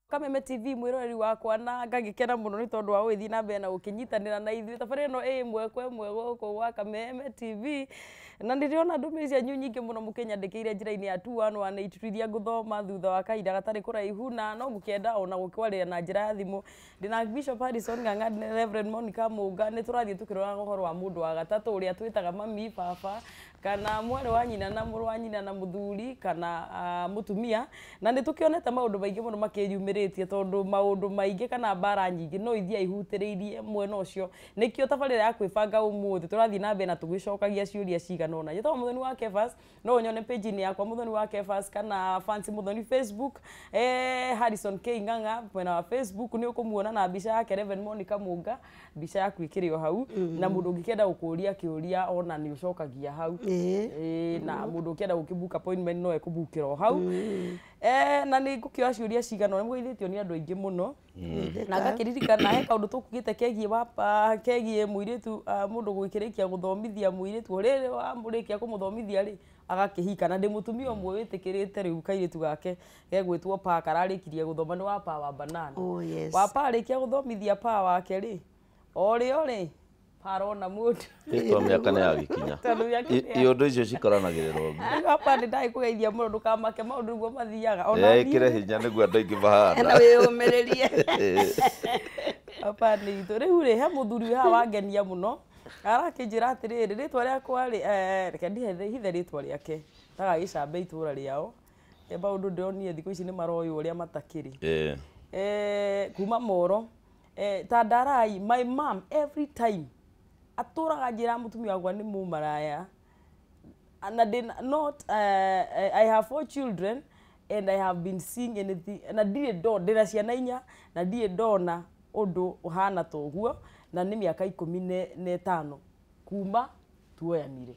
Kameme TV mwiroreri wakwa na ngagikena muno ni tondu wa gũgĩthiĩ na mbere na gũkĩnyitanĩra na ithuĩ tabarĩra ĩno ĩ ĩmwe kwa ĩmwe gũkũ gwa Kameme TV. Na ndĩrona ndũmĩrĩri cianyu nyingĩ mũno mũkĩnyandĩkĩire njĩra-inĩ ya 2118 iria ngũthoma thutha wa kahinda gatarĩ kũraihu, na no ngũkĩenda ona gũkwarĩra na njĩra ya thimũ. Ndĩna Bishop Harrison Ng'ang'a na Reverend Monica Mũnga. Nĩ tũrathiĩ tũkĩroraga ũhoro wa mũndũ wa gatatũ ũrĩa twĩtaga mami, baba, kana mwarĩ wa nyina na mũrũ wa nyina na mũthuri kana mũtumia. Na nĩ tũkĩonete maũndũ maingĩ mũno makĩyumĩrĩtie, tondũ maũndũ maingĩ kana mbara nyingĩ no ithiĩ ihutĩrĩirie mwena ũcio. Nĩkĩo tabarĩra ya kwĩbanga ũmũthĩ tũrathiĩ na mbere na tũgĩcokagia ciũria cigana ũna. Njĩtagwo Mũthoni wa Kefas, no ũnyone page-inĩ yakwa Mũthoni wa Kefas kana Fancy Mũthoni Facebook. Harrison K Ng'ang'a mwena wa Facebook nĩ ũkũmuona na mbica yake Reverend Monica Mũnga, mbica yaku ĩkĩrĩ o hau. Na mũndũ ũngĩkĩenda gũkũria kĩũria ona nĩ ũcokagia hau. Na mũndũ ũkĩenda gũkĩbook appointment no ekũbookĩra o hau. Na nĩ ngũkĩoya ciũria cigana ũna, nĩmũgeithĩtio nĩ andũ aingĩ mũno. Na ngakĩririkana he kaũndũ tũkugĩte kegiĩ wa kegiĩ mũirĩtu, mũndũ gũkĩrĩkia gũthomithia mũirĩtu, o rĩrĩ wamũrĩkia kũmũthomithia rĩ, agakĩhika. Na ndĩ mũtumia ũmwe wĩtĩkĩrĩte rĩu kairĩtu gake gegwĩtwo Pa kararĩkirie gũthoma, nĩ wa Pa wa banana. Oh, yes. Wa Pa arĩkia gũthomithia Pa wake rĩ, o rĩo rĩ, Pa arona mũndũ. Ĩtwa mĩaka nĩ yagĩkinya. Tondũ mĩaka nĩ Iondo icio cikoranagĩrĩra ũguo. Rĩu hapa nĩ ndagĩkũgeithia mũno, ndũkamake, maũndũ nĩguo mathiaga. Ona Ĩkĩre niĩ hinya nĩguo andũ aingĩ mahana. Na wĩyũmĩrĩrie. Hapa nĩ itũ. Rĩu rĩ, he mũthuri wĩ haha wangenia mũno, arakĩnjĩra atĩrĩrĩ, rĩtwa rĩakwa rĩ, reke ndihithe rĩtwa rĩake ndagagĩcambe itũra rĩao. Maũndũ ndĩronire thikũ ici nĩ maroywo ũrĩa matakĩrĩ. Kuma Moro. Ta ndarai, my mom every time atũraga njĩra mũtumia wakwa nĩ mũmaraya. Na ndĩna not I have 4 children and I have been seeing anything, na ndirĩ ndona, ndĩna ciana 4 na ndirĩ ndona ũndũ ũhana ta ũguo, na nĩ mĩaka 15 kuma tuoyanire.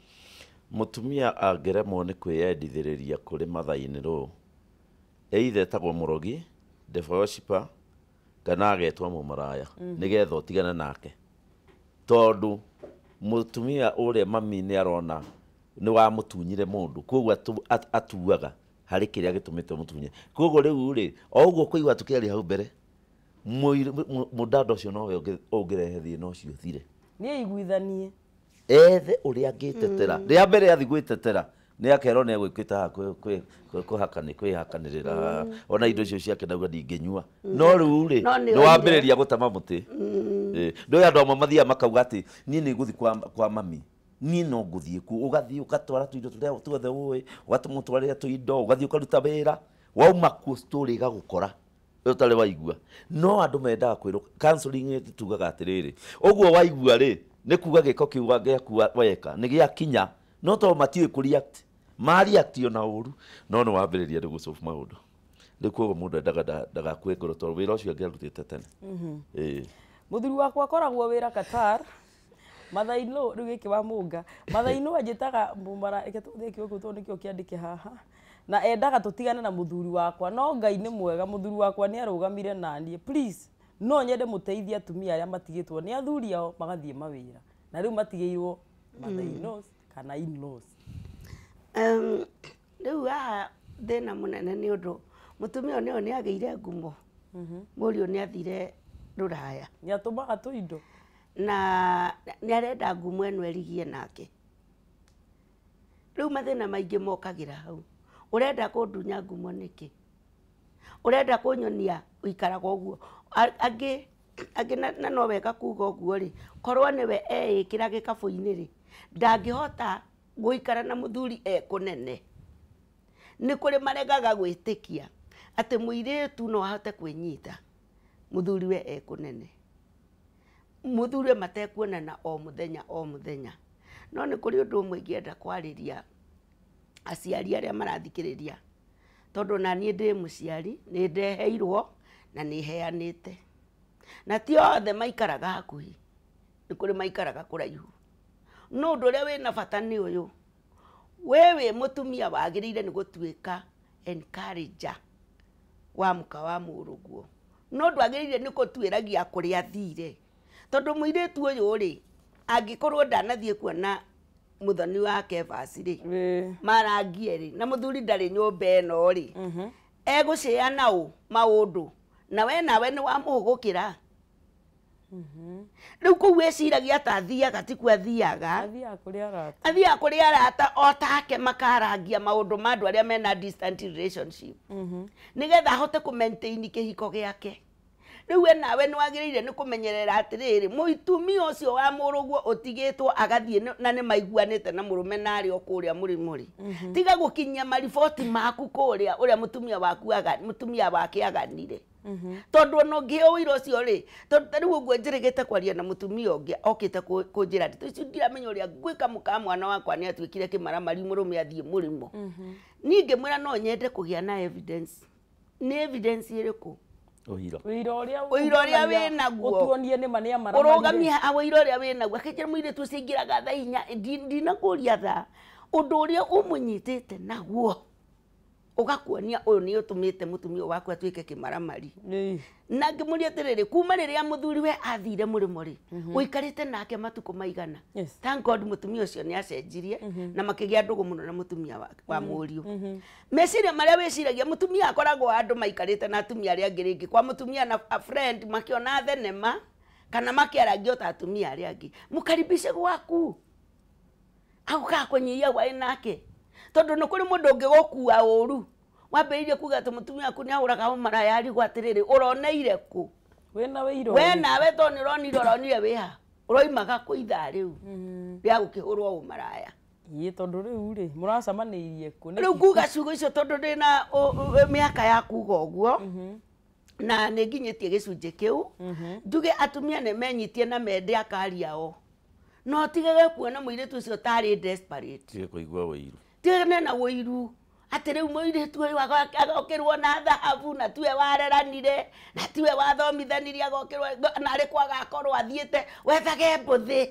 Mũtumia angĩremwo nĩ kwĩyendithĩrĩria kũrĩ mathainĩ rũ, either etagwo mũrogi, devil worshipper, kana agetwo mũmaraya, nĩgetha ũtigane nake. Tondũ mũtumia ũrĩa mami nĩ arona nĩ wamũtunyire mũndũ, koguo atuaga harĩ kĩrĩa gĩtũmĩte mũtunye. Koguo rĩu rĩ, o ũguo kũigua tũkĩaria hau mbere, mũndanda ũcio nowe ũngĩrehe thĩna ũcio ũthire. Nĩ aiguithanie. Ethe ũrĩa angĩtetera. Rĩa mbere athiĩ gwĩtetera, nĩ akerwo nĩ egwĩkĩte haha kwĩhakanĩrĩra. Ona indo icio ciake ndauga ndingĩnyua. No rĩu rĩ, No nĩ nĩ wambĩrĩria gũtema mũtĩ. Ndũĩ andũ amwe mathiaga makauga atĩ niĩ nĩ ngũthiĩ kwa mami. Niĩ no ngũthiĩ kuo. Ũgathiĩ ũgatwara tũindo tũrĩa tuothe ũĩ, ũgatũmũtwarĩra tũindo, ũgathiĩ ũkaruta wĩra, wauma kuo story ĩgagũkora ũtarĩ waigua. No andũ mendaga kwĩrwo, counseling tugaga atĩrĩrĩ, ũguo waigua rĩ, nĩ kuga gĩko kĩu gĩaku weka nĩ gĩakinya, no tondũ matiũĩ kũ react, ma react ona ũru, no nĩ wambĩrĩria rĩu gũsolve maũndũ. Rĩu koguo mũndũ endaga ndagakue ngoro tondũ wĩra ũcio angĩarutĩte tene. Mũthuri wakwa akoragwo wĩra Qatar. Mathaino rĩu gĩkĩ wa Mũnga. Mathaino anjĩtaga mũmara, reke tũthiĩ kĩo kĩu tondũ nĩkĩo kĩandĩke haha. Na endaga tũtigane na mũthuri wakwa, no Ngai nĩ mwega, mũthuri wakwa nĩ arũgamire na niĩ. Please, no nyende mũteithie atumia arĩa matigĩtwo nĩ athuri ao magathiĩ mawĩra. Na rĩu matigĩirwo mother-in-laws kana in-laws. Rĩu haha thĩna mũnene nĩ ũndũ mũtumia ũyũ nĩ agĩire ngumo. Mũriũ nĩ athire rũraya. Nĩ atũmaga tũindo. Na nĩ arenda ngumo ĩno ĩrigie nake. Rĩu mathĩna maingĩ mokagĩra hau. Ũrenda kũndunya ngumo nĩkĩ? Ũrenda kũnyonia ũikaraga ũguo. Angĩ na no wega kuga ũguo rĩ, korwo nĩwe eĩkĩra gĩkabũ-inĩ rĩ, ndangĩhota gũikara na mũthuri e kũnene. Nĩ kũrĩ maregaga gwĩtĩkia atĩ mũirĩtu no ahote kwĩnyita mũthuri we e kũnene. Mũthuri we matekuonana o mũthenya o mũthenya. No nĩ kũrĩ ũndũ ũmwe ingĩenda kwarĩria aciari arĩa marathikĩrĩria, tondũ na niĩ ndĩ mũciari, nĩ ndeheirwo na nĩ heanĩte. Na ti othe maikaraga hakuhĩ, nĩ kũrĩ maikaraga kũraihu. No ũndũ ũrĩa wĩna bata nĩ ũyũ, we wĩ mũtumia wagĩrĩire nĩ gũtuĩka encourager wa mũka wa mũrũguo. No ndwagĩrĩire nĩ gũtuĩragia kũrĩa athire, tondũ mũirĩtu ũyũ rĩ, angĩkorwo ndanathiĩ kuona mũthoni wa Kefas rĩ, marangie rĩ, na mũthuri ndarĩ nyũmba ĩno rĩ, egũceana ũ maũndũ Na we nawe nĩ wamũhũgũkĩra. Rĩu kũu wĩciragia ta athiaga tikuo athiaga. Athiaga kũrĩ arata. Athiaga kũrĩ arata o take makarangia maũndũ ma andũ arĩa mena distant relationship. Nĩgetha ahote kũ maintain kĩhiko gĩake. Rĩu we nawe nĩ wagĩrĩire nĩ kũmenyerera atĩrĩrĩ, mũtumia ũcio wa mũrũguo ũtigĩtwo agathiĩ na nĩ maiguanĩte na mũrũme na arĩ o kũrĩa mũrĩmũ rĩ. Tiga gũkinyia mariboti maku kũrĩa ũrĩa mũtumia waku mũtumia wake aganire. Tondũ ona ũngĩheo ũira ũcio rĩ, tondũ ta rĩu ũguo njĩrĩgĩte kwaria na mũtumia ũngĩ okĩte kũnjĩra ndeto icio ndiramenya ũrĩa ngwĩka mũka mwana wakwa nĩ atuĩkire kĩmaramari mũrũme athiĩ mũrĩmo. Niĩ ngĩmwĩra no nyende kũgĩa na evidence. Nĩ evidence ĩrĩkũ? Ũira. Ũira ũrĩa Ũira ũrĩa wĩnaguo. Ũtuonie nĩ ma nĩ amaramarire. Ũrũgamie ha ũira ũrĩa wĩnaguo. Akĩnjĩra mũirĩtu ũcio aingĩraga thaa inya, ndinakũria thaa. Ũndũ ũrĩa ũmũnyitĩte naguo ũgakuonia ũyũ nĩ ũtũmĩte mũtumia waku atuĩke kĩmaramari. Na ngĩmũria atĩrĩrĩ, kuma rĩrĩa mũthuri we athire mũrĩmo rĩ, ũikarĩte nake matukũ maigana? Thank God mũtumia ũcio nĩ acenjirie na makĩgĩa ndũgũ mũno na mũtumia wa mũriũ. Meciria marĩa wĩciragia mũtumia akoragwo andũ maikarĩte na atumia arĩa angĩ rĩngĩ kwa mũtumia na a friend makĩona thenema kana makĩarangia ta atumia arĩa angĩ. Mũkaribishe gwaku. Agũkaga kũnyihia hwaĩ nake. Tondũ nĩ kũrĩ mũndũ ũngĩgũkua ũru. Wambĩrĩirie kuga atĩ mũtumia waku nĩ ahũraga ũmaraya arigwo atĩrĩrĩ, ũroneire kũ? Wĩna wĩira We ũrĩkũ? nawe tondũ nĩ ũronire ũronire wĩ ha? Ũroimaga kũ ithaa rĩu rĩa gũkĩhũrwo ũmaraya? Ĩĩ tondũ rĩu rĩ, mũracemanĩirie kũ? Rĩu nguga ciugo icio tondũ ndĩna mĩaka ya kuga ũguo na nĩ nginyĩtie gĩcunjĩ kĩu, njuge atumia nĩ menyitie na mende akari ao. No tigage kuona mũirĩtu ũcio tarĩ desperate. Tige kũigua ũiru. Tigane na ũiru. Atĩ rĩu mũirĩtu ũyũ agokĩrwo na thahabu na tiwe wareranire na tiwe wathomithanirie agokĩrwo na arĩ kwa agakorwo athiĩte wethage mbũthĩ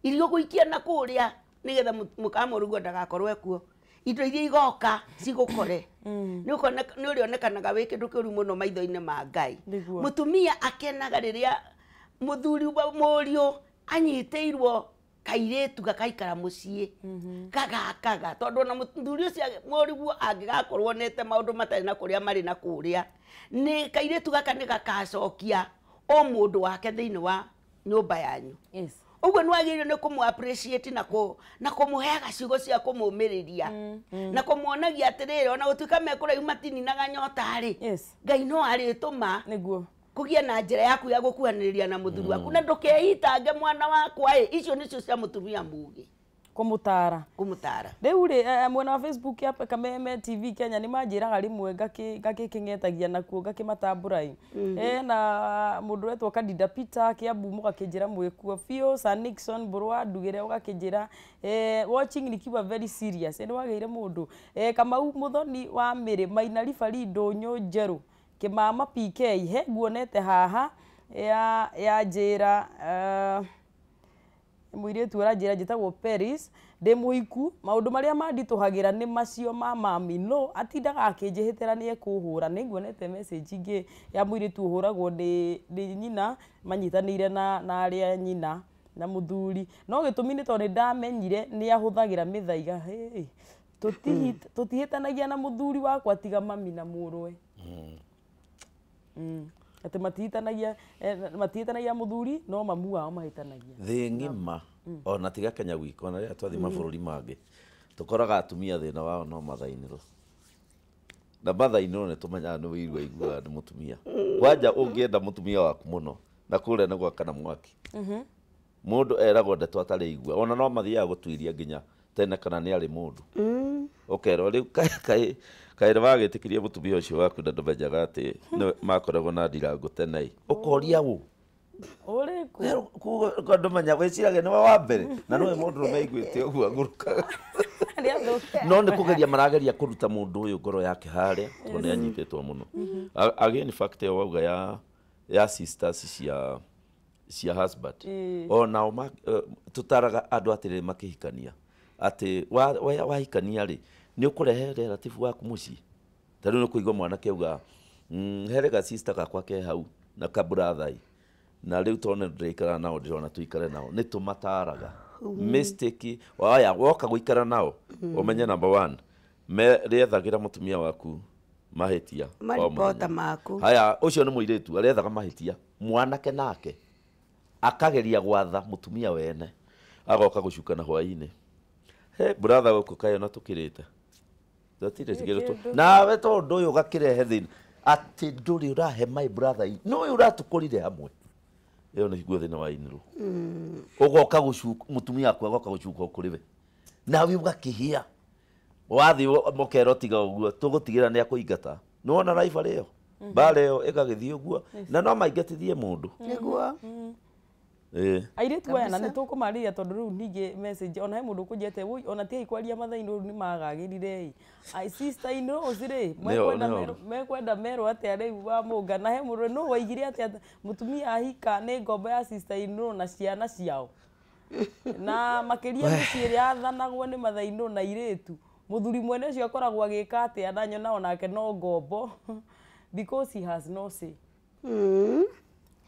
iria ũgũikia na kũrĩa nĩgetha mũkamũrugwo ndagakorwo ekuo. Indo iria igoka cigũkore. Nĩ ũrĩonekanaga wĩ kĩndũ kĩũru mũno maitho-inĩ ma Ngai. Mũtumia akenaga rĩrĩa mũthuri mũriũ anyitĩirwo kairĩtu gakaikara mũciĩ gagakaga tondũ ona mũthuri ũcio mũriguo angĩgakorwo onete maũndũ matarĩ na kũrĩa marĩ na kũrĩa nĩ kairĩtu gaka nĩ gakacokia o mũndũ wake thĩinĩ wa nyũmba yanyu. Ũguo nĩ wagĩrĩirwo nĩ kũmũ appreciate na kũmũheaga ciugo cia kũmũmĩrĩria na kũmuonagia atĩrĩrĩ ona gũtuĩka mekũraihu matininaga nyota rĩ, Ngai no arĩtũma nĩguo kũgĩa na njĩra yaku ya gũkuhanĩrĩria na mũthuri waku na ndũkeitange mwana wakwa ĩ, icio nĩcio cia mũtumia mũũgĩ kũmũtara. Kũmũtara. Rĩu rĩ mwena wa Facebook ya Kameme TV Kenya nĩ manjĩraga rĩmwe ngakĩng'etagia nakuo ngakĩmatambũra ĩ. Na mũndũ ũretwo Kadida Peter Kiambu mũgakĩnjĩra mwĩkuo biũ, Sir Nixon Mbũrũ wa Ndugĩre ũgakĩnjĩra watching nikiwa very serious. Nĩ wagĩire mũndũ. Kamau Mũthoni wa Mĩrĩ Maina Ribari Ndũnyũ Njerũ Kĩmama PK he nguonete haha ya njĩra mũirĩtu ũranjĩra njĩtagwo Paris ndĩ mũhiku maũndũ marĩa manditũhagĩra nĩ macio ma mami no atindaga akĩnjĩhĩtĩra nĩ ekũhũra. Nĩ nguonete message ingĩ ya mũirĩtu ũhũragwo nĩ nyina manyitanĩire na arĩa nyina na mũthuri no gĩtũmi nĩ tondũ nĩ ndamenyire nĩ ahũthagĩra mĩthaiga. Tũtihĩtanagia na mũthuri wakwa tiga mami na mũrũwe. Atĩ matihĩtanagia mũthuri no mamu wao mahĩtanagia. Thĩ ng'ima ona tiga Kenya gwika ona rĩrĩa twathiĩ mabũrũri mangĩ tũkoraga atumia thĩna wao no mathainĩrwo na mathainĩrwo nĩ tũmenyaga nĩ wĩiru aiguaga nĩ mũtumia. Kwanja ũngĩenda mũtumia waku mũno na kũrĩa nĩ gwakana mwaki mũndũ eragwo ndeto atarĩ igua ona no mathiaga gũtuiria nginya tene kana nĩ arĩ mũndũ ũkerwo rĩu kaĩ nĩ wagĩtĩkirie mũtumia ũcio waku na ndũmenyaga atĩ nĩ makoragwo na ndirangũ tene ĩ ũkoria ũ ũrĩkũ ndũmenya wĩciragia nĩwe wa mbere na nĩwe mũndũ ũrũme aiguĩte ũguo agũrũkaga no nĩ kũgeria marageria kũruta mũndũ ũyũ ngoro yake harĩa tondũ nĩ anyitĩtwo mũno. Again fact ĩyo wauga ya sisters cia husband onao tũtaraga andũ atĩrĩrĩ makĩhikania atĩ wahikania rĩ nĩ ũkũrehe relative waku mũciĩ ta rĩu nĩ kũigua mwanake auga here ga sister gakwa ke hau na ka brother na rĩu tondũ nĩ ndĩraikara nao ndĩrona tũikare nao nĩ tũmataraga mistake waya woka gũikara nao ũmenye number one rĩethagĩra mũtumia waku Mahĩtia o Maribota mũthenya. Maku. Haya, ũcio nĩ mũirĩtu arethaga mahĩtia. Mwanake nake akageria gwatha mũtumia wene, agoka gũcukana hwaĩ-inĩ. He brother, gũkũ kaĩ ona tũkĩrĩte tũtirĩ tigĩrĩ tũ Kĩndũ. Nawe tondũ ũyũ ũgakĩrehe thĩna atĩ ndũrĩ ũrahe my brother no ũyũ ũratũkũrire hamwe. Ĩyo nĩguo thĩna wa inĩrũ. Ũgoka gũcuka mũtumia waku agoka gũcuka kũrĩ we, nawe ũgakĩhĩa wathiĩ mũkero tiga ũguo tũgũtigĩra nĩ akũingata. Nĩwona raibarĩ ĩyo mbara ĩyo ĩgagĩthiĩ ũguo na no maingatithie mũndũ. Nĩguo. Ĩĩ. Airĩtu aya na Kabisa. nĩ tũkũmarĩria tondũ rĩu ningĩ message ona he mũndũ ũkũnjĩte woi ona tigai kwaria mathainĩ rĩu nĩ magagĩrire ĩ sister in laws rĩ mekwenda nĩo. Mekwenda merwo atĩa rĩu wa mũnga na he mũndũ nũ waigire atĩa mũtumia ahika nĩ ngombo ya sister in law na ciana ciao na makĩria mĩciĩ ĩrĩa yathanagwo nĩ mathainũ na irĩtu mũthuri mwene ũcio akoragwo agĩka atĩa na nyona onake no ngombo because he has no say.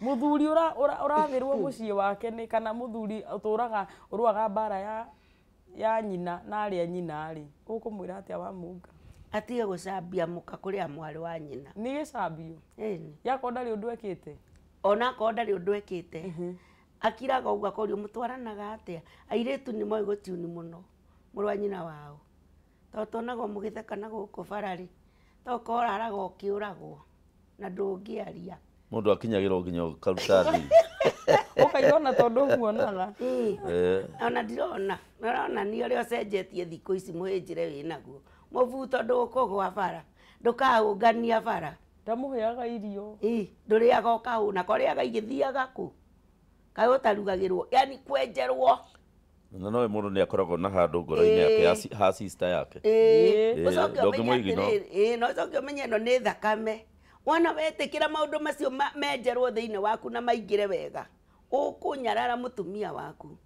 Muthuri ũrathĩrwo mũciĩ wake nĩ kana muthuri ũtũraga ũrũaga mbara ya nyina na arĩa nyina rĩ ũkũmwĩra atĩa wa mũnga? Atige gũcambia mũka kũrĩa mwarĩ wa nyina. Nĩ gĩcambio. Ĩni. Yakorwo ndarĩ ũndũ ekĩte. Ona akorwo ndarĩ ũndũ ekĩte, akiraga ũguo akorio mũtwaranaga atĩa. Airĩtu nĩ moĩ gũtiuni mũno mũrũ wa nyina wao, tondũ tuonagwo mũgĩtheka na gũkũ bara-rĩ, tokorwo ũraraga ũkĩũragwo na ndũngĩaria. Mũndũ akinyagĩrwo nginya ũkaruta thiri. Ũkaiga ona tondũ ũmuonaga. Ĩĩ. Eh. Ona ndirona narona nĩ ũrĩa ũcenjetie thikũ ici mũhĩnjĩre wĩnaguo mũbuto ndũkũgwa bara ndũkahũngania bara. Ndamũheaga irio. Ĩ, ndũrĩaga ũkahũna korĩaga igĩthiaga kũ kaĩ ũtarugagĩrwo yani kwenjerwo. Na nowe mũndũ nĩ akoragwo na handũ ngoro-inĩ yake ya ha sister yake. Ĩĩ, Ĩĩ, ũcoke ũmenye ndũngĩmũignore. atĩrĩrĩ, ĩĩ, na ũcoke ũmenye ĩno nĩ thakame wona wetĩkĩra maũndũ macio menjerwo thĩinĩ waku na maingĩre wega ũkũnyarara mũtumia waku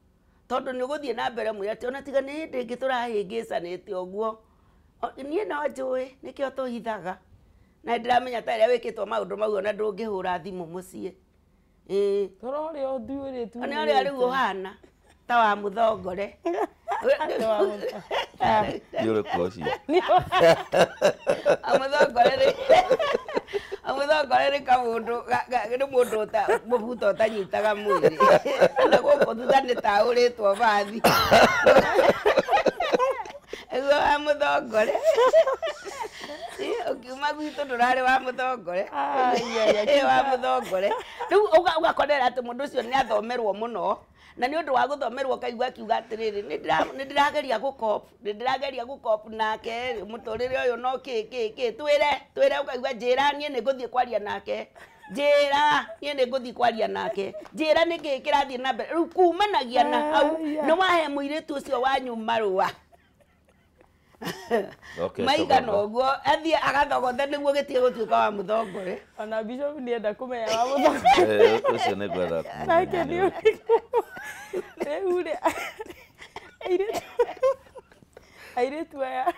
tondũ nĩ ũgũthiĩ na mbere mwĩre atĩ ona tiga nĩ hĩndĩ ĩngĩ tũrahĩngĩcanĩte ũguo. Niĩ no njũĩ nĩkĩo tũhithaga na nĩndĩramenya ta ĩrĩa wĩkĩtwo maũndũ mau ona ndũngĩhũra thimũ mũciĩ. Ĩĩ. Toro ũrĩa ũthuĩrĩtu. Nĩ ũrĩa rĩu ũhana ta wa mũthongore. Nĩ ũrĩkũ ũcio? Amũthongore rĩ, amũthongore nĩ kamũndũ nĩ mũndũ mũbuto ũtanyitaga mwĩrĩ na gũkũ thutha nĩ taũrĩtwo bathi nĩguo wa mũthongore. Ũkiuma gwitũ ndũrarĩ wa mũthongore. Ai, ai, ai. Ĩ, wa mũthongore rĩu ũgakorera atĩ mũndũ ũcio nĩ athomerwo mũno na nĩ ũndũ wa gũthomerwo ũkaigua akiuga atĩrĩrĩ nĩ ndĩrageria gũkop nĩ ndĩrageria gũkop nake mũtũrĩre ũyũ no kĩ kĩ kĩ twĩre twĩre ũkaigua njĩra niĩ nĩ ngũthiĩ kwaria nake njĩra niĩ nĩ ngũthiĩ kwaria nake njĩra nĩ kĩ kĩrathiĩ na mbere rĩu kumanagia na hau. Aya. Nĩ wahe mũirĩtu ũcio wanyu marũa Okay, maigana tũgoka. Ũguo athiĩ agathogothe nĩguo gĩtige gũtuĩka wa mũthongore. Ona bishop nĩenda kũmenya wa mũthongore. Eh, ũcio nĩ ngwenda nake kũmenya nĩ nĩ ũrĩkũ. ũrĩkũ rĩu rĩ airĩtu aya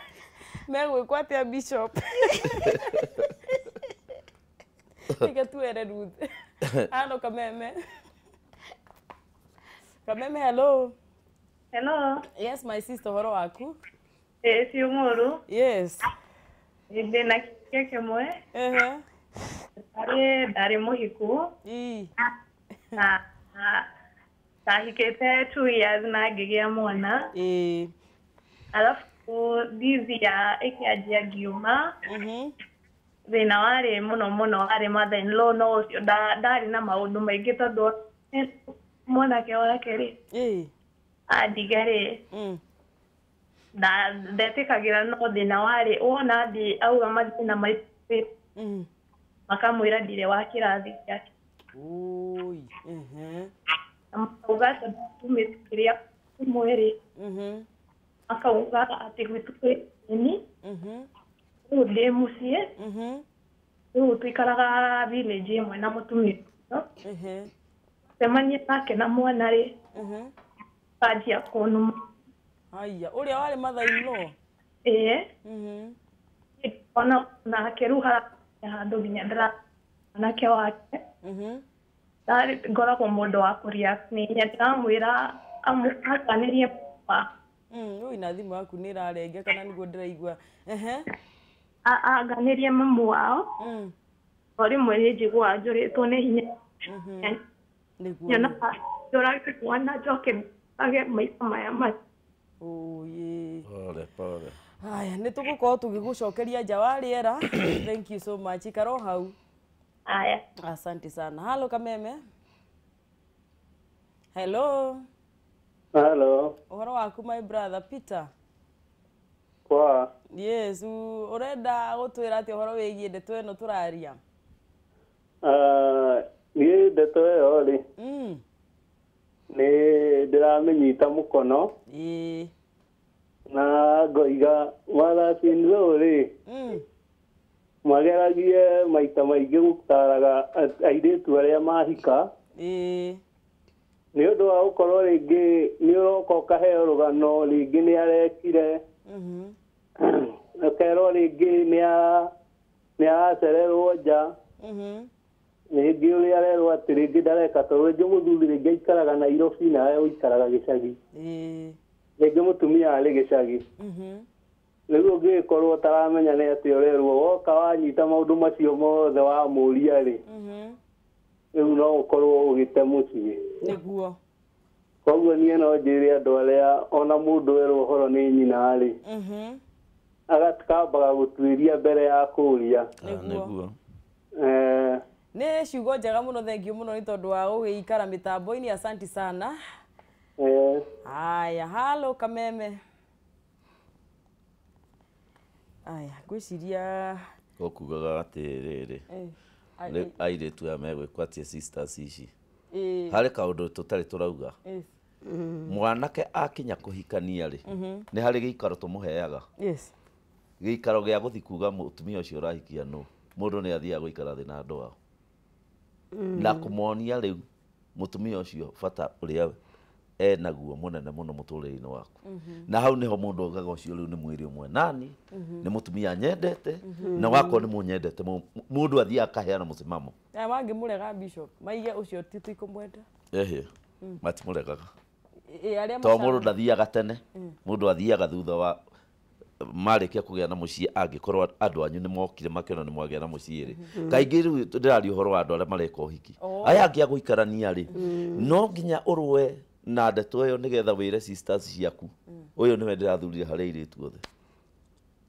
megwĩkwo atĩa bishop? Reke tuere Ruth ano kameme kameme, hello. Hello. Yes, my sister, ũhoro waku? Ĩ ci mũru. Yes. Ndĩna kĩũria kĩmwe. Ehe. Ndarĩ mũhiku Ii. na ndahikĩte 2 years na ngĩgĩa mwana. Ĩĩ. Alafu this year ĩkĩanjia ngiuma. Thĩna warĩ mũno mũno warĩ mother in law no ũcio ndarĩ na maũndũ maingĩ tondũ mwanake wake rĩ Ĩĩ. andige rĩ ndetĩkagĩra no thĩna warĩ wona athiĩ auga mathĩna maitũ makamwĩra ndirĩ wa kĩrathi gĩake. Oi. Ehe. Na makauga tondũ tumĩte kĩrĩa mwĩrĩ makauga atĩ gwitũ kwĩ thĩni rĩu ndĩ mũciĩ rĩu tũikaraga village ĩmwe na mũtumia ũcio cemania nake na mwana rĩ kanjia kũnuma. Haya, ũrĩa warĩ mother in law. Ĩĩ. Ona nake rĩu harakinya handũ nginya ndĩra mwanake wake ndarĩ ngoragwo mũndũ wa kũreact nĩ hinya ndĩramwĩra akanĩrie Ũi na thimũ yaku nĩ ĩrarenga kana nĩguo ndĩraigua. Ehe. Aganĩrie mamu wao. O rĩmwe nĩ njiguaga njũrĩtwo nĩ hinya. Nĩguo. Nyonaga njũrage mwana njoke age maica maya maya. Oye. Pole pole. Haya, nĩ tũgũkorwo tũgĩgũcokeria nja wa rĩera. Thank you so much. Ikara o hau. Aya. Asante sana. Halo Kameme. Hello. Hello. Ũhoro waku my brother Peter? Kwa. Yes, ũrenda gũtwĩra atĩ ũhoro wĩgiĩ ndeto ĩno tũraria? Niĩ ndeto ĩyo rĩ, nĩ ndĩramĩnyita mũkono. Ĩĩ. Na ngoiga mothers-in-law rĩ, mageragie maita maingĩ gũtaraga airĩtu arĩa mahika. Ĩĩ. Nĩ ũndũ wa gũkorwo rĩngĩ nĩ ũroka ũkaheo rũgano rĩngĩ nĩ arekire. Ũkerwo rĩngĩ nĩ aracererwo nja. Rĩngĩ ũrĩa arerwo atĩ rĩngĩ ndareka tondũ rĩngĩ mũthuri rĩngĩ aikaraga Nairobi nawe ũikaraga gĩcagi. Rĩngĩ mũtumia arĩ gĩcagi. Rĩu ũngĩgĩkorwo ũtaramenya nĩ atĩ ũrerwo woka wanyita maũndũ macio mothe wamũria rĩ, rĩu no ũkorwo ũgĩte mũciĩ. Nĩguo. Koguo niĩ no njĩre andũ arĩa ona mũndũ erwo ũhoro nĩ nyina rĩ, agakambaga gũtuĩria mbere ya kũũria. Nĩguo. Nĩ ciugo njega mũno, thank you mũno nĩ tondũ wa gũgĩikara mĩtambo-inĩ, asante sana. Haya, halo Kameme. Aya, ngwĩciria Ũkugaga atĩrĩrĩ, airĩtu aya megwĩkwo atĩa sisters ici? Harĩ kaũndũ tũtarĩ tũrauga. Mwanake akinya kũhikania rĩ, nĩ harĩ gĩikaro tũmũheaga. Yes. Gĩikaro gĩa gũthiĩ kuga mũtumia ũcio ũrahikia nũ, mũndũ nĩ athiaga gũikara thĩ na andũ ao. Na kũmonia rĩu mũtumia ũcio bata ũrĩa enaguo mũnene mũno mũtũrĩre-inĩ waku. Na hau nĩho mũndũ augaga ũcio rĩu nĩ mwĩrĩ ũmwe nani, nĩ mũtumia nyendete, na wakorwo nĩ mũnyendete, mũndũ athiaga akaheana mũsimamo. Aya mangĩmũrega Bishop, maige ũcio ti tũikũmwenda. Ehe, matimũregaga. Tondũ mũndũ ndathiaga tene, mũndũ athiaga thutha wa marĩkia kũgĩa na mũciĩ, angĩkorwo andũ anyu nĩ mokire makĩona nĩ mwagĩa na mũciĩ rĩ. Kaingĩ rĩu ndĩraria ũhoro wa andũ arĩa mareka ũhiki. Aya angĩ a gũikarania rĩ, no nginya ũrũe na ndeto ĩyo nĩgetha wĩre sisters ciaku, ũyũ nĩwe ndĩrathurire harĩ airĩtu othe.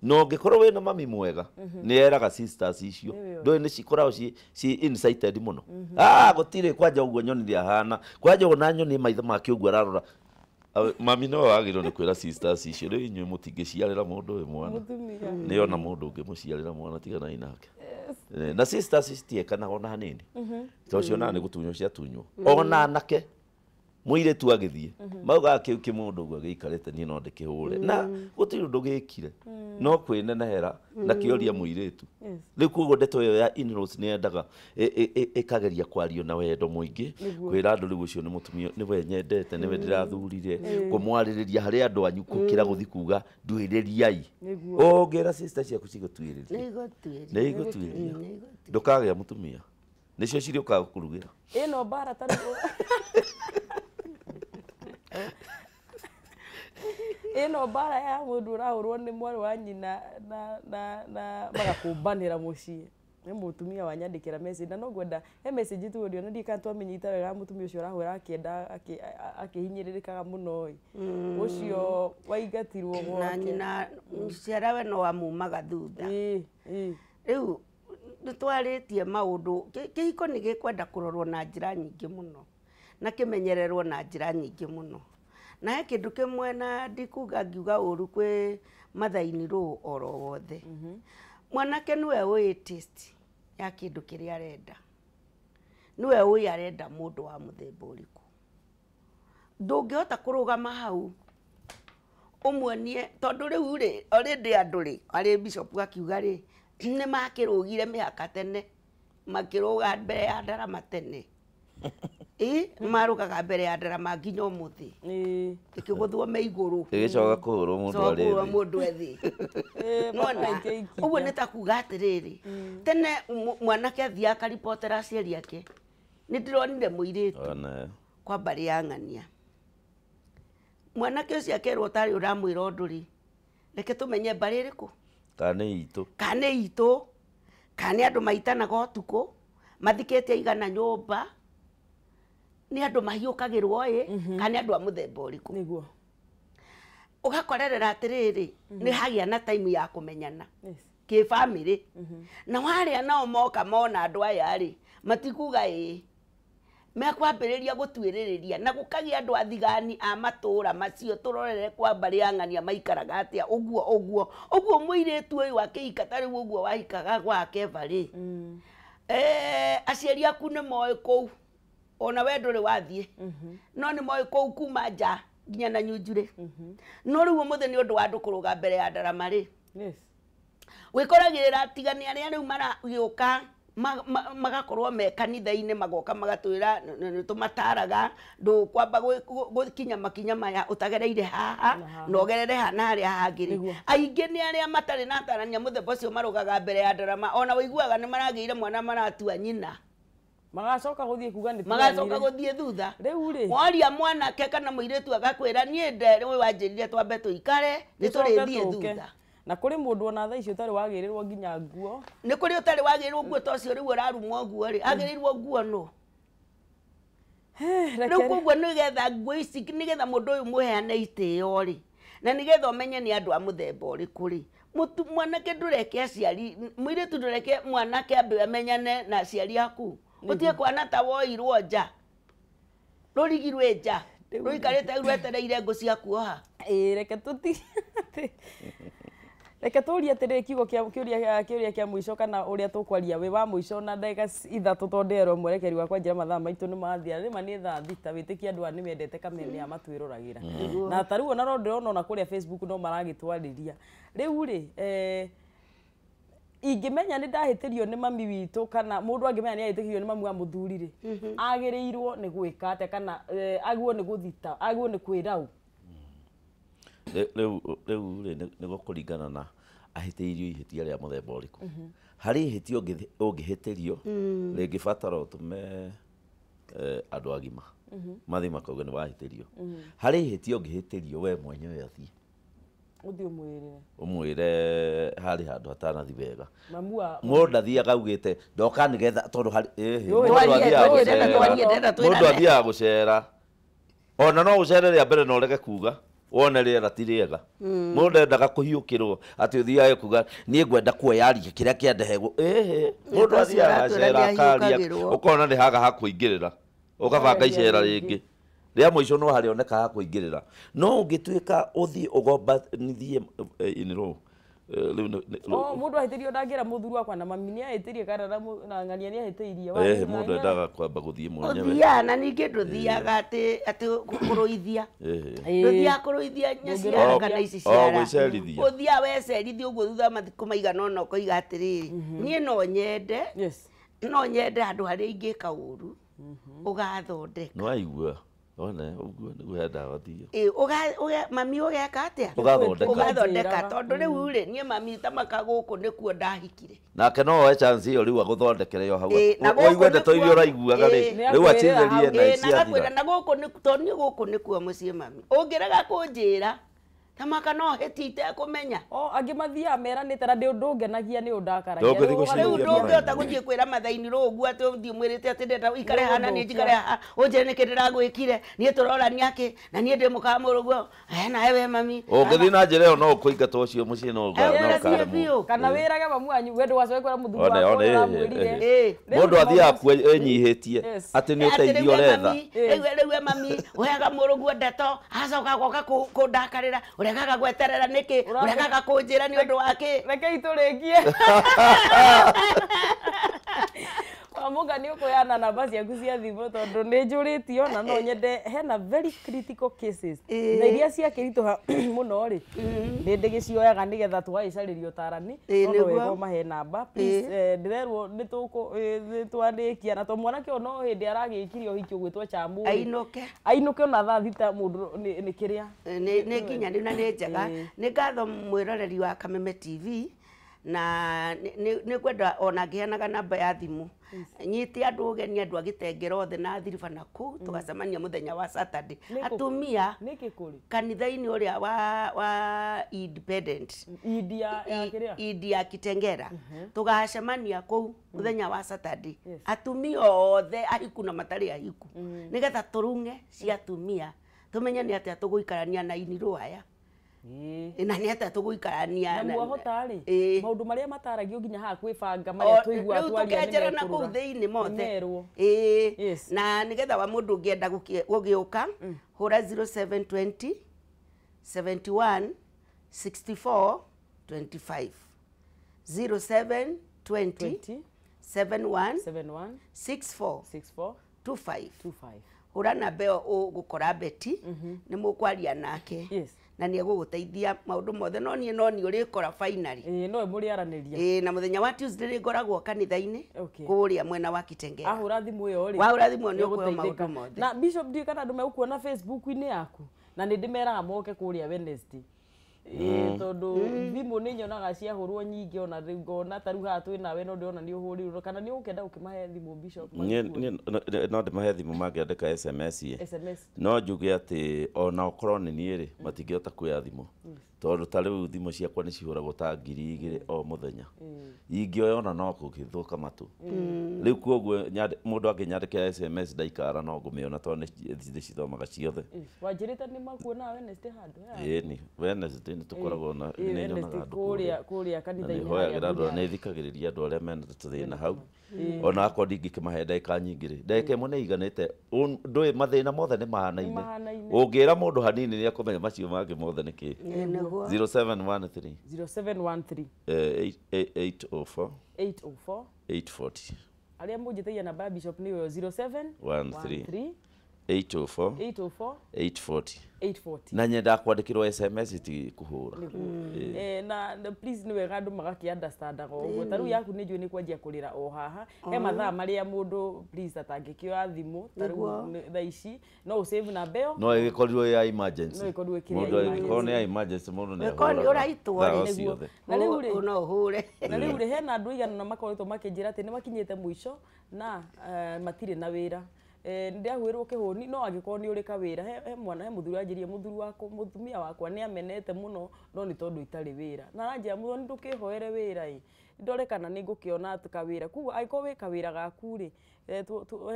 No ũngĩkorwo wĩna mami mwega, nĩ eraga sisters icio, ndũĩ nĩ cikoragwo ci incited mũno. Gũtirĩ kwanja ũguo nyonire ahana, kwanja ona nyoni maitho make ũguo ararora. Mami no wagĩrĩirwo nĩ kwĩra sisters icio, rĩu inyuĩ mũtingĩciarĩra mũndũ ũyũ mwana. Nĩ ona mũndũ ũngĩ mũciarĩra mwana tiganai nake. Na sisters citiekanaga ona hanini. Tondũ cionaga nĩ gũtunywo ciatunywo. Ona anake mũirĩtu agĩthiĩ, maugaga kĩu kĩmũndũ ũguo gĩikarĩte niĩ no ndĩkĩhũre. Na gũtirĩ ũndũ gĩkire, no kwĩnenehera na kĩoria mũirĩtu. Rĩu koguo ndeto ĩyo ya in-laws nĩ yendaga ĩkageria kwario na wendo mũingĩ, kwĩra andũ rĩu ũcio nĩ mũtumia, nĩwe nyendete, nĩwe ndĩrathurire, kũmwarĩrĩria harĩ andũ anyu gũkĩra gũthiĩ kuga nduĩrĩriai. Ũngĩra sister ciaku cigũtuĩrĩria. Nĩ igũtuĩria. Ndũkagĩa mũtumia. Nĩcio cirĩũkaga gũkũrugĩra. Ĩno mbara ta rĩu. Ĩno mbara ya mũndũ ũrahũrwo nĩ mwarĩ wa nyina na magakũmbanĩra mũciĩ. Nĩ mũtumia wanyandĩkĩra message na no ngwenda he message tu ũrĩa ndiĩ kana twamĩnyita wega mũtumia ũcio ũrahũra akĩenda akĩhinyĩrĩrĩkaga mũno ĩ. Ũcio waingatirwo gwake. Na nyina ciarawe no amumaga thutha. Rĩu nĩ twarĩtie maũndũ, kĩhiko nĩ gĩkwenda kũrorwo na njĩra nyingĩ mũno na kĩmenyererwo na njĩra nyingĩ mũno. Na he kĩndũ kĩmwe na ndikuga ngiuga ũru kwĩ mother-in-law oro wothe. Mwanake nĩwe ũĩ taste ya kĩndũ kĩrĩa arenda. Nĩwe ũĩ arenda mũndũ wa mũthemba ũrĩkũ. Ndũngĩhota kũrũgama hau ũmuonie tondũ rĩu rĩ already andũ rĩ arĩ bishop akiuga rĩ nĩ makĩrũgire mĩhaka tene, makĩrũga mbere ya ndarama tene. Marũgaga mbere ya ndarama nginya ũmũthĩ. Ĩkĩgũthwo me igũrũ. Ĩgĩcoka kũhũrwo mũndũ arĩ thĩ. Mũndũ e thĩ. Nĩwona? Ũguo nĩ ta kuga atĩrĩrĩ, tene mwanake athiaga akaribotera aciari ake, nĩ ndĩronire mũirĩtu kwa mbarĩ ya ng'ania. Mwanake ũcio akerwo ũtarĩ ũramwĩra ũndũ rĩ, reke tũmenye mbarĩ ĩrĩkũ Kana nĩ itũ. Kana nĩ itũ, kana nĩ andũ maitanaga ũtukũ, mathikĩte igana nyũmba, nĩ andũ mahiũkagĩrwo ĩ, kana nĩ andũ a mũthemba ũrĩkũ. Nĩguo. Ũgakorerera atĩrĩrĩ, nĩ hagĩa na time ya kũmenyana. Yes. Kĩ family. Na warĩa nao moka mona andũ aya rĩ, matikuga ĩ. Mekwambĩrĩria gũtuĩrĩrĩria na gũkagĩa andũ athigani a matũũra macio tũrorere kwa mbarĩ ya ng'ania maikaraga atĩa ũguo ũguo ũguo mũirĩtu ũyũ akĩhika ta rĩu ũguo wahikaga gwake Eva rĩ, aciari aku nĩ moĩ kũu ona we ndũrĩ wathiĩ, no nĩ moĩ kũu kuma nja nginya na nyunjurĩ. No rĩu ũmũthĩ nĩ ũndũ wa andũ kũrũga mbere ya ndarama rĩ, Yes. wĩkoragĩrĩra tigani arĩa rĩu maragĩũka magakorwo me kanitha-inĩ magoka magatwĩra nĩ tũmataraga ndũkwamba gũkinya makinya maya ũtagereire haha na ũgerere haha na harĩa hangĩ rĩ. Aingĩ nĩ arĩa matarĩ na atarania mũthemba ũcio marũgaga mbere ya ndarama, ona wĩiguaga nĩ maragĩire mwana maratua nyina, magacoka gũthiĩ kuga nĩ magacoka gũthiĩ thutha. Rĩu rĩ, woria mwanake kana mũirĩtu agakwĩra niĩ nde ũyũ wanjĩrire twambe tũikare nĩ tũrĩthiĩ thutha. Na kũrĩ mũndũ ona thaa ici ũtarĩ wagĩrĩrwo nginya nguo. Nĩ kũrĩ ũtarĩ wagĩrĩrwo nguo ta ũcio rĩu ũrarumwo nguo rĩ, agĩrĩirwo nguo nũ? Rĩu koguo nĩgetha nguo ici, nĩgetha mũndũ ũyũ mũheane itĩo rĩ, na nĩgetha ũmenye nĩ andũ a mũthemba ũrĩkũ rĩ, mwanake ndũreke aciari, mũirĩtu ndũreke mwanake ambe amenyane na aciari aku. Ũtige kwana ta woirwo nja, rũrigi rwĩ nja, rũikarĩte rwetereire ngũ cia kuoha. Ĩĩ, reke tũtige reke tũrie atĩrĩrĩ kiugo kĩa kĩũria kĩa mũico kana ũrĩa tũkwaria wĩ wa mũico na ndagĩka 3 tondũ ndĩrerwo mwerekeri wakwa njĩra mathaa maitũ nĩ mathira. Rĩma nĩ thaa 6 wĩtĩkie andũ aya nĩ mendete kameme aya matwĩroragĩra. Na ta rĩu ona no ndĩrona ona kũrĩa Facebook no maragĩtwarĩria. Rĩu rĩ, ingĩmenya nĩ ndahĩtĩrio nĩ mami witũ kana mũndũ angĩmenya nĩ ahĩtĩkirio nĩ mami wa mũthuri rĩ, agĩrĩirwo nĩ gwĩka atĩa kana agĩrĩirwo nĩ gũthita, agĩrĩirwo nĩ kwĩra ũ? Rĩu rĩ nĩ gũkũringana na ahĩtĩirio ihĩtia rĩa mũthemba ũrĩkũ. Harĩ ihĩtia ũngĩhĩtĩrio rĩngĩbatara ũtũme andũ agima mathiĩ makauge nĩ wahĩtĩrio. Harĩ ihĩtia ũngĩhĩtĩrio we mwenyewe athiĩ ũthiĩ ũmwĩrĩre, ũmwĩre harĩ handũ hatanathi wega. Mũndũ ndathiaga augĩte ndoka nĩgetha tondũ mũndũ athiaga gũcera, ona no ũcere rĩa mbere na ũrege kuga wone rĩera ti rĩega. Mũndũ ndendaga kũhiũkĩrwo atĩ ũthiage kuga niĩ ngwenda kuoyaria kĩrĩa kĩandehe. Ĩhĩ, mũndũ athiaga acera akaria ũkona nĩ haga ha kũingĩrĩra, ũkabanga icera rĩngĩ rĩa mũico no harĩoneka ha kũingĩrĩra. No ũngĩtuĩka ũthiĩ ũgombanithie in-law Mũndũ ahĩtĩirio ndangĩra mũthuri wakwa na mami nĩ ahĩtĩirie kana na ng'ania nĩ ahĩtĩirie. Mũndũ endaga kwamba gũthiĩ mwenyewe. Ũthiaga na ningĩ ndũthiaga atĩ kũrũithia. Ndũthiaga kũrũithia nyaciara kana ici ciara. Ũthiaga wecerithia ũguo thutha wa mathikũ maigana ũna ũkoiga atĩrĩrĩ, niĩ no nyende, no nyende handũ harĩa ingĩka ũru ũgathondeka. Nĩ waigua? One ũguo nĩguo hendaga ũthiĩ. Mami ũgeka atĩa? Ũgathondeka. Tondũ rĩu rĩ, niĩ mami ta maka gũkũ nĩkuo ndahikire. Nake no oe chance ĩyo rĩu agũthondekere o hau. Ũigue ndeto iria ũraiguaga rĩ, rĩu acirĩrie na ciathira. Na gũkũ nĩ tondũ niĩ gũkũ nĩkuo mũciĩ mami. Ũngĩrega kũnjĩra ta maka no hĩtie itekũmenya. O angĩ mathiaga meranĩte na ndũngenagia nĩ ũndakaragia. Rĩu ndũngĩhota gũthiĩ kwĩra mathaini rũ ũguo atĩ ũthiĩ mwĩrĩte atĩ ndĩrenda ũikare haha na niĩ njikare haha, ũnjĩre nĩkĩ ndĩragwĩkire, niĩ tũrorania kĩ, na niĩ ndĩ mũka wa mũrũguo, nawe we mami. Ũngĩthiĩ na njĩra ĩyo no ũkũingatwo ũcio mũciĩ no ũkaremwo. Kana wĩrage mamu wanyu we ndũgacoke kwĩra mũthuri waku ũrĩa ũramwĩrire. Mũndũ athiaga kuo enyihĩtie atĩ nĩ ũteithio ũretha. Rĩu we mami ũheaga mũrũguo ndeto agacoka agoka kũndakarĩra, ũregaga gweterera nĩkĩ, ũregaga kũnjĩra nĩ ũndũ wa kĩ. Rekei tũrĩkie. Wamũnga nĩ ũkũheana namba ciaku cia thimũ tondũ nĩ njũrĩtio na no nyende hena very critical cases na iria ciakĩritũha mũno rĩ, nĩ ndĩgĩcioyaga nĩgetha tũgagĩcarĩria ũtarani, no wega ũmahe namba please. Ndĩrerwo nĩ twarĩkia na to mwanake ũyũ no hĩndĩ aragĩkirie ũhiki ũgwĩtwo Chamu ainũke, ainũke ona thaa 6 mũndũ nĩ kĩrĩa nĩ nginyanĩru na nĩ njega. Nĩ ngatho mwĩroreri wa Kameme TV. Na nĩ ngwenda ona ngĩheanaga namba ya thimũ nyite andũ ũgeni andũ a Gĩtengera othe na Thiriba na kũu tũgacemania mũthenya wa Saturday. Atumia kanitha-inĩ ũrĩa wa Independent Idi ya Kitengera tũgacemania kũu mũthenya wa Saturday. Atumia othe ahiku na matarĩ ahiku nĩgetha tũrung'e cia atumia tumenye nĩ atĩa tũgũikarania na inirũ aya na nĩ atĩa tũgũikarania na mwahota rĩ maũndũ marĩa mataragio nginya haha kwĩbanga marĩa tũigua twaria nĩ na kũu thĩinĩ mothe na nĩgetha wa mũndũ ũngĩenda gũgĩũka hũra 0720 71 64 25 0720 71 64 25 hũra namba ĩyo ũgũkora Betty nĩ mũkwaria nake na nĩ egũgũteithia maũndũ mothe no niĩ no niĩ ũrĩkora finally no mũrĩaranĩria na mũthenya wa Tuesday nĩ ngoragwo kanitha-inĩ kũrĩa mwena wa Kitengera ahũra thimũ ĩyo rĩ wahũra thimũ nĩ ũkũheo maũndũ mothe na Bishop ndiũĩ kana andũ megũkuona Facebook-inĩ yaku na nĩ ndĩmeraga moke kũrĩa Wednesday tondũ thimũ nĩ nyonaga ciahũrwo nyingĩ ona rĩu ngona ta rĩu haha twĩ nawe no ndĩrona nĩ ũhũrĩirwo kana nĩ ũgũkĩenda gũkĩmahe thimũ Bishop no ndĩmahe thimũ mangĩandĩka SMS no njuge atĩ ona okorwo nĩ niĩ rĩ matingĩhota kuoya thimũ tondũ ta rĩu thimũ ciakwa nĩ cihũragwo ta 2000 o mũthenya ingĩoya ona no kũgĩthũka matũ rĩu koguo mũndũ angĩnyandĩkĩra SMS ndaikara no ngũmĩona tondũ nĩ cithomaga ciothe wanjĩrĩte nĩ makuona Wednesday handũ ĩni Wednesday nĩ tũkoragwo na nĩ nyonaga andũ kũrĩa kanitha-inĩ nĩhoyagĩra andũ nĩ thikagĩrĩria andũ arĩa mena tũthĩna hau ona akorwo ndingĩkĩmahe ndagĩka nyingĩ rĩ ndagĩka ĩmwe nĩ iganĩte ndũĩ mathĩna mothe nĩ mahanaine ũngĩra mũndũ hanini nĩ akũmenya macio mangĩ mothe nĩ kĩ 0713 0713 804 804 840 arĩa mũnjĩtagia namba ya Bishop nĩyo 0713 804 804 840 840 na nyendaga kwandĩkĩrwo SMS ti kũhũra na please nĩ wega andũ magakĩ understandaga ũguo ta rĩu yaku nĩ njũĩ nĩ kwanjia kũrĩra o haha he mathaa marĩa mũndũ please atangĩkĩoya thimũ ta rĩu thaa ici no ũsave namba ĩyo no ĩgĩkorirwo ya emergency no ĩkorirwo ĩkĩrĩ mũndũ ĩgĩkorwo nĩ ya emergency mũndũ nĩ ahũraga nĩ ũraitwo rĩ na rĩu rĩ no ũhũre na rĩu rĩ hena andũ aigana makoretwo makĩnjĩra atĩ nĩ makinyĩte mũico na matirĩ na wĩra ndĩrahuĩrwo kĩhũni no angĩkorwo nĩ ũrĩ kawĩra he mwana he mũthuri anjĩrie mũthuri wakwa mũtumia wakwa nĩ amenete mũno no nĩ tondũ itarĩ wĩra na aranjĩra mũthoni ndũkĩhoere wĩra ĩ ndore kana nĩ ngũkĩona kawĩra koguo angĩkorwo wĩ kawĩra gaku rĩ he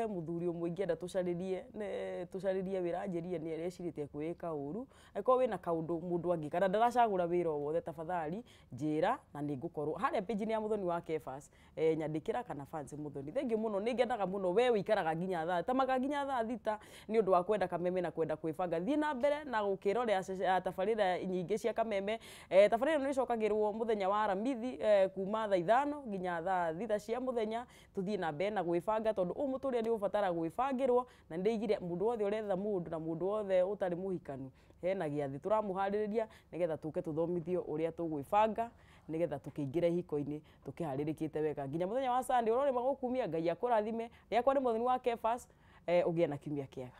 mũthuri ũmwe ingĩenda tũcarĩrie wĩra anjĩrie nĩ arecirĩtie kwĩĩka ũru angĩkorwo wĩna kaũndũ mũndũ angĩka na ndaracagũra wĩra o wothe tafadhali njĩra na nĩ ngũkorwo harĩa page-inĩ ya Mũthoni wa Kefas nyandĩkĩra kana fans Mũthoni thengiũ mũno nĩ ngenaga mũno we ũikaraga nginya thaa tamaga nginya thaa 6 nĩ ũndũ wa kwenda Kameme na kwenda kwĩbanga thiĩ na mbere na gũkĩrorera tabarĩra nyingĩ cia Kameme tabarĩra ĩno nĩ ĩcokagĩrwo mũthenya wa Aramithi kuma thaa 5 nginya thaa 6 cia mũthenya tũthiĩ na mbere na gwĩbanga tondũ ũyũ mũtũrĩre nĩ ũbatara gwĩbangĩrwo na nĩndĩigire mũndũ wothe ũretha mũndũ na mũndũ wothe ũtarĩ mũhikanu hena gĩathĩ tũramũharĩrĩria nĩgetha tũke tũthomithio ũrĩa tũgwĩbanga nĩgetha tũkĩingĩra ihiko-inĩ tũkĩharĩrĩkĩte wega nginya mũthenya wa Sunday ũrorĩma gũkumia Ngai akũrathime rĩakwa nĩ Mũthoni wa Kefas ũgĩe na kiumia kĩega.